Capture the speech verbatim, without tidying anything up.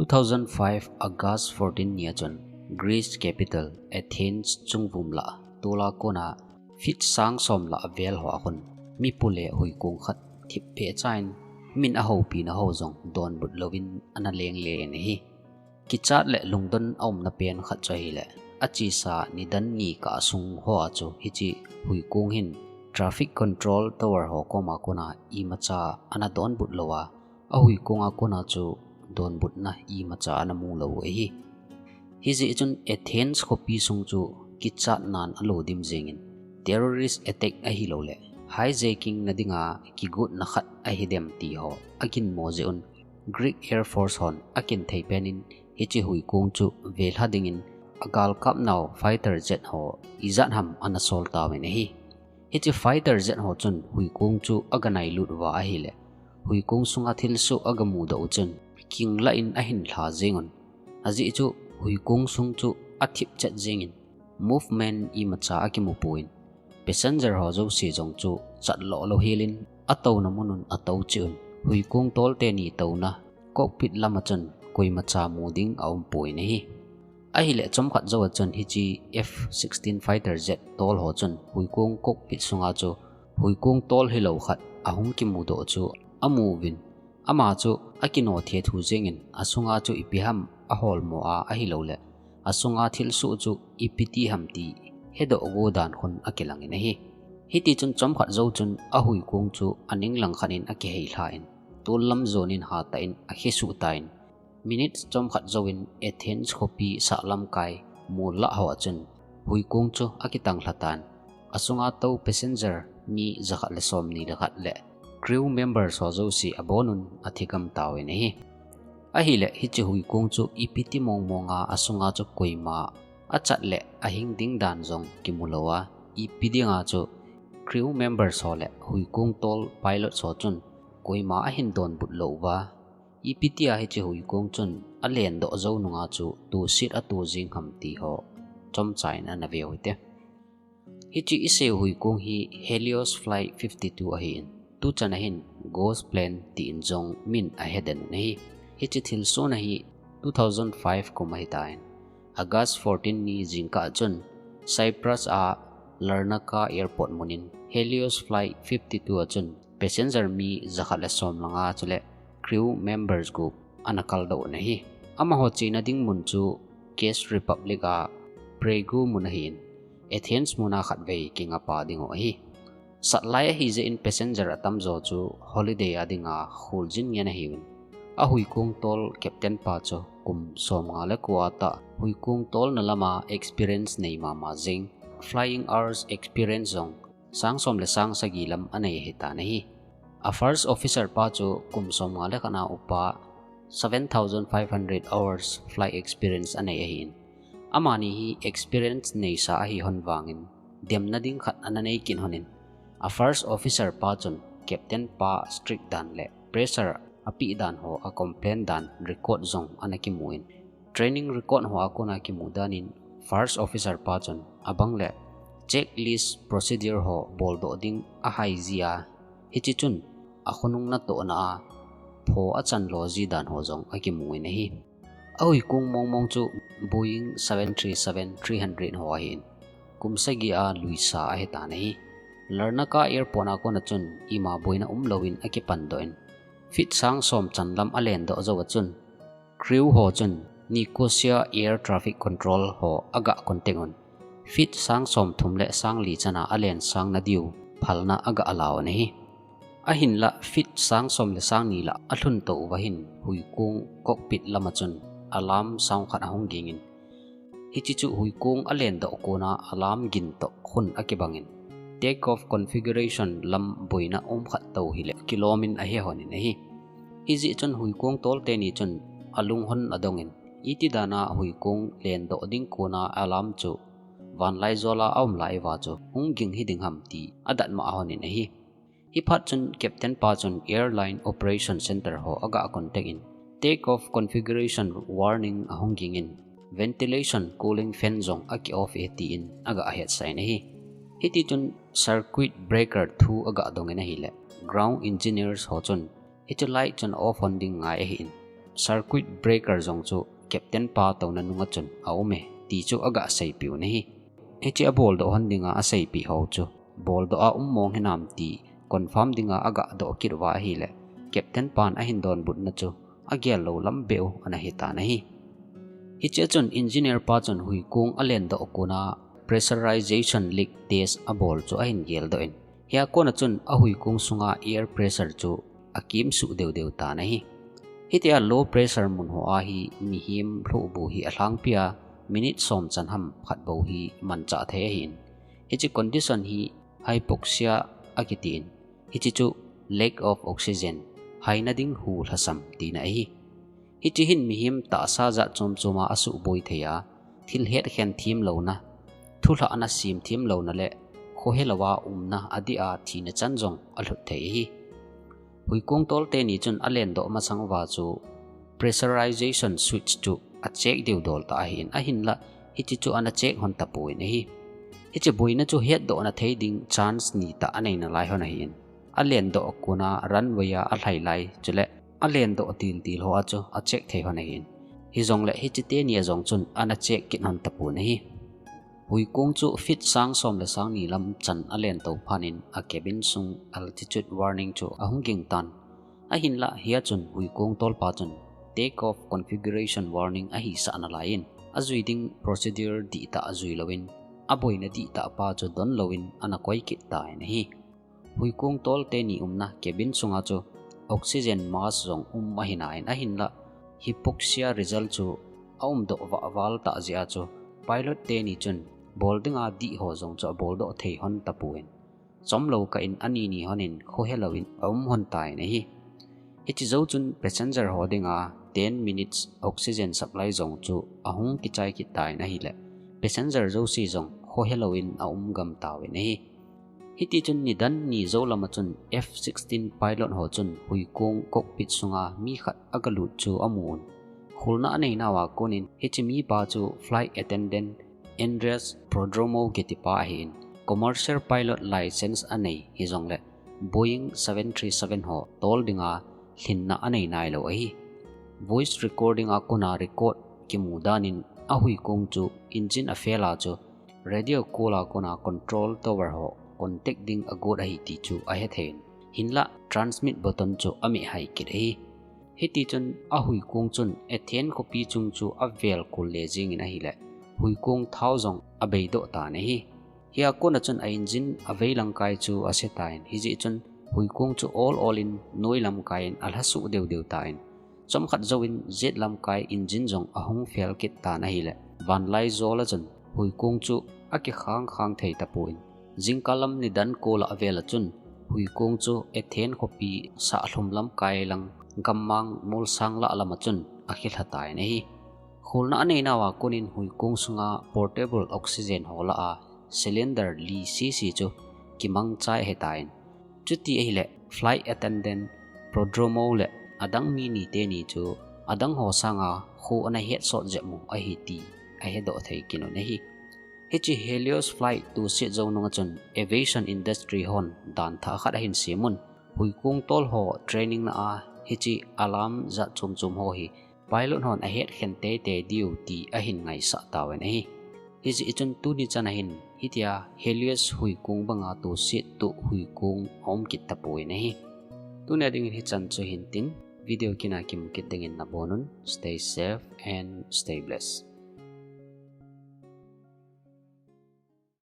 Two thousand five August fourteen ni a chun Greece capital Athens chungvum lah tula kona feet sang som lah vel ho a khun mipu le huikung khat thip phe chain min a hopina ho jong donbut louvin ana leng le in ahi. Kichat le lungdon a umna pen khat chu ahile, a chesa nidan ni kah sung ho a chu hiche huikung hin traffic control tower ho koma kona imacha ana donbut lou a, a huikung a kona chu donbutna imacha ana mu lou u ahi. Hijeh chun Athens khopi sung chu kichat nan a lo dim jengin, terrorist attack ahilou le hijacking na dinga kigotna khat ahi dem ti ho a ginmo jeh un, Greek Air Force hon a kin thei penin hiche huikung chu velha dingin a galkap nau fighter jet ho ijat ham ana sol tauvin ahi. Hiche fighter jet ho chun huikung chu a ga nailut uva ahile, huikung sunga thilsoh a ga mudoh u chun, kinglah in a hin lha jeng un. Ajeh chu huikung sung chu a thip chet jengin, movement imacha a kimu pon, passenger ho jouse jong chu chat lou lou helin a touna mun un a tou cheh un, huikung tol teni touna cockpit lama chun koimacha mu ding a um pon ahi. Ahile chomkhat jou a chun hiche F sixteen fighter jet tol ho chun huikung cockpit sunga chu huikung tol hilou khat a hung kimudoh chu a mu uvin, ama chu a kino the thu jengin a sunga chu ipi ham a holmo a ahilou le a sunga thilsoh chu ipi ti ham ti hedoh go dan khun a kilangin ahi. Hiti chun chomkhat jou chun a huikung chu a ning lang khat in a kihei lha in, tol lam jon in hatah in a khe suh tan, minutes chomkhat jouvin Athens khopi sahlam kai mol lah ho a chun huikung chu a kitang lha tan, a sunga tou passenger mi jakhat le somni le khat le crew members ho jouse a bon un a thigam tauvin ahi. Ahile hiche huikung chu ipi ti mong mong a a sunga chu koima a chat le a hing ding dan jong kimu lou a, ipi dinga chu crew members ho le huikung tol pilots ho chun koima a hin donbut lou uva, ipi tia hiche huikung chun a lendoh jou nunga chu tusit a tu jing ham ti ho chomcha in ana ve u hite. Hiche i sei u huikung hi Helios Flight fifty-two ahin, tuchan a hin Ghost Plane tin jong min a he den un ahi. Hiche thilsoh na hi two thousand five kum ahi tan, August fourteen ni jingkah a chun Cyprus a Larnaca Airport mun in Helios Flight fifty-two a chun passenger mi jakhat le som le nga chule crew members gup ana kaldoh un ahi. Amaho chena ding mun chu Czech Republic a Prague mun ahin, Athens muna khatvei kingapa ding u ahi. Sat lai ahi jeh in passenger atamjo chu holiday a dinga kholjin ngen ahiuvin, a huikung tol captain pa chu kum som nga le ko a tah huikung tolna lama experience nei mama jeng, flying hours experience jong sang som le sang sagi lam anei ahitan ahi. A first officer pa chu kum som nga le khat a upa, seven thousand five hundred hours flight experience anei ahin, amani hi experience neisa ahi hon vangin, demna ding khat ana nei kit hon in, a first officer pa chun captain pa strict dan le pressure apeh dan ho a complain dan record jong ana kimu in, training record ho a kona kimu dan in first officer pa chun abang le checklist procedure ho boldoh ding ahai jia, hiche chun a khonung natohna a pho a chan lo ji dan ho jong a kimu in ahi. A huikung mong mong chu Boeing seven three seven three hundred ho ahin, kum sagi a luisa ahitan ahi. Larnaca Airport a kona chun ima boina umlouvin a kipandoh in, feet sang som chan lam a lendoh jou a chun, crew ho chun Nicosia Air Traffic Control ho aga contact un, feet sang som thum le sang li chana a len sang nadiu phalna aga lau un ahi. Ahinlah feet sang som le sang ni lah a lhun tou uva hin huikung cockpit lama chun alarm sound khat ahung gingin, hiche chu huikung a lendoh kona alarm gin toh khun a kibangin, take off configuration lam boina um khat tou hile kilomin ahe hon in ahi. Hijeh chun huikung tol teni chun alung hon adongin, iti dana huikung lendoh ding kona alarm chu vanlaijol a aum lai uva chu hung ging hiding ham ti adatmo a hon in ahi. Hiphat chun captain pa chun airline operation center ho aga contact in, take off configuration warning ahung gingin, ventilation cooling fan jong aki off e tin aga hetsah in ahi. Hiti chun circuit breaker thu aga dongin ahile, ground engineers ho chun hiche light chun off hon ding ngai ahin, circuit breaker jong chu captain pa touna nunga chun a um e ti chu aga seipeh u ahi. Hiche a boldoh hon dinga a seipeh ho chu boldoh a um mong hinam ti confirm dinga aga doh kit uva ahile, captain pan ahin donbutna chu agel lou lam beh u ana hitan ahi. Hiche chun engineer pa chun huikong a lendoh kona pressurization leak test a bol chu ahin geldoh in, hia kona chun a huikong sunga air pressure chu a kimsuh deu deu tan ahi. Hitia low pressure mun hoa hi mihem lhuhbu hi a lhangpia minute som chan ham khat bou hi manchah thei ahin. Hiche condition hi hypoxia akitin. Hiche chu lack of oxygen, haina ding hu lhasam tina ahi. Hiche hin mihem tahsa jat chom choma asuhboi thei a, thil hetkhen themlouna, thulhahna sem themlouna le khohelouva umna adih a thina chan jong alhut thei ahi. Huikong tol teni chun a lendoh masang uva chu pressurization switch chu a check deu dol tah ahin, ahinla hiche chu ana check hon tapon ahi. Hiche boina chu hetdohna thei ding chance ni tah a neina lai hon ahin, a lendoh kona runway a a lhai lai chule a lendoh til til hoa chu a check thei hon ahin. Hijongle hiche teni a jong chun ana check kit hon tapon ahi. Huikong chu feet sang som le sang ni lam chan a lentou phat in a cabin sung altitude warning chu ahung ging tan. Ahinla hia chun huikong tolpa chun take off configuration warning ahisah nalaiyin, ajui ding procedure dihtah ajui louvin, aboina dihtah pa chu don louvin ana koi kit tan ahi. Huikong tol teni umna cabin sunga chu oxygen mask jong um ahi nan, ahinla hypoxia result chu a umdoh vahval tah jeh a chu pilot teni chun bol dinga dih ho jong chu a boldoh thei hon tapon, chomlou kah in ani ni hon in khohelouvin a um hon tan ahi. Hiche jou chun passenger ho dinga ten minutes oxygen supply jong chu ahung kichai kit tan ahile, passenger jouse jong khohelouvin a um gam tauvin ahi. Hiti chun nidan ni jou lama chun F sixteen pilot ho chun huikong cockpit sunga mi khat aga lut chu amun. Khulna aneinauva konin hiche mipa chu flight attendant Andreas Prodromou kitipa ahin, commercial pilot license anei hijongle Boeing seven three seven ho tol dinga lhinna anei nailou ahi. Voice recording a kona record kimu danin a huikong chu engine a fail a chu radio call a kona control tower ho contact ding agot ahi ti chu ahethei in, hinla transmit button chu amehai kit ahi. Hiti chun a huikong chun Athens khopi chung chu avel kol le jingin ahile, huikong thao jong abeidoh tan ahi. Hia kona chun a engine avei lamkai chu ase tan, hijeh chun huikong chu ol ol in noi lamkai in alhasuh deu deu tan, chomkhat jouvin jet lamkai engine jong ahung fail kit tan ahile, vanlai jol a chun huikong chu akikhang khang thei tapon, jingkah lam nidan ko lah vel a chun huikong chu Athens khopi sahlum lamkai lang gammang molsang lah lama chun akilha tan ahi. Khulna aneinauva konin huikong sunga portable oxygen ho lah a cylinder li sese chu kimangchai ahitan. Chuti ahile flight attendant Prodromou le adang mi ni teni chu adang ho sanga kho ana hetsot jep u ahi ti ahedoh thei kit un ahi. Hiche Helios flight toset jou nunga chun aviation industry hon danthah khat ahin semun, huikong tol ho training na a hiche alarm jat chom chom ho hi pilot hon ahetkhen teitei diu ti ahin ngaisah tauvin ahi. Hijeh chun tuni chan ahin hitia Helios huikong banga toset toh huikong aum kit tapon ahi. Tunia dingin hichan chu hintin, video kit a kimu kit dingin nabonun, stay safe and stay blessed.